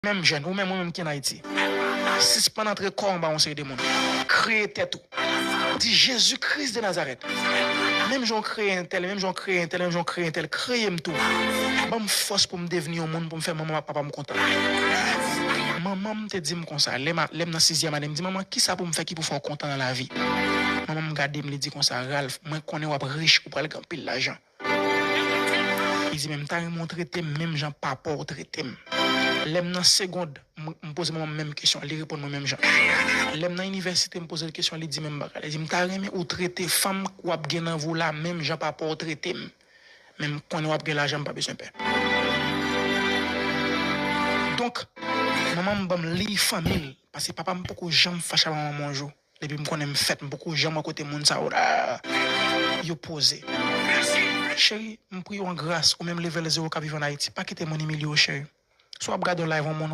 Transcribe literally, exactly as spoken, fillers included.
Menm jèn, ou menm, ou menm ki ann Ayiti. Sispann antre kò w anba yon seri de moun. Kreye tèt ou. Di, Jezi Kris de Nazarèt. Menm jan w kreye entèl, menm jan w kreye entèl, menm jan w kreye entèl, kreye m tou. Ban m fòs pou m devni yon moun, pou m fè manman ak papa m kontan. Manman m te di m konsa, lè m a- lè m nan sizyèm ane, m di, "Manman, kisa pou m fè ki pou fè w kontan nan lavi?" Manman m gade m, li di konsa, "Ralph, mwen konnen w ap rich, ou pral gen anpil lajan." Li di, "Men m ta renmen w trete m menm jan papa w trete m." Lè m nan segond, m, m poze manman m menm kesyon, li reponn mwen menm jan. Lè m nan inivèsite, m poze l kesyon, li di menm bagay. Li di, "M ta renmen ou trete fanm w ap gen nan vi w la menm jan papa w trete m. Men m konnen w ap gen lajan, m pa bezwen pè." Donk, manman m ban m liy fanmi l, paske papa m poko janm fache ak manman m yon jou. Depi m konnen m fèt, m poko janm wè kote moun sa yo la, yo poze. Cheri, m priye w an gras, ou menm level zewo k ap viv ann Ayiti, pa kite moun imilye w, cheri. Si w ap gade yon live yon moun,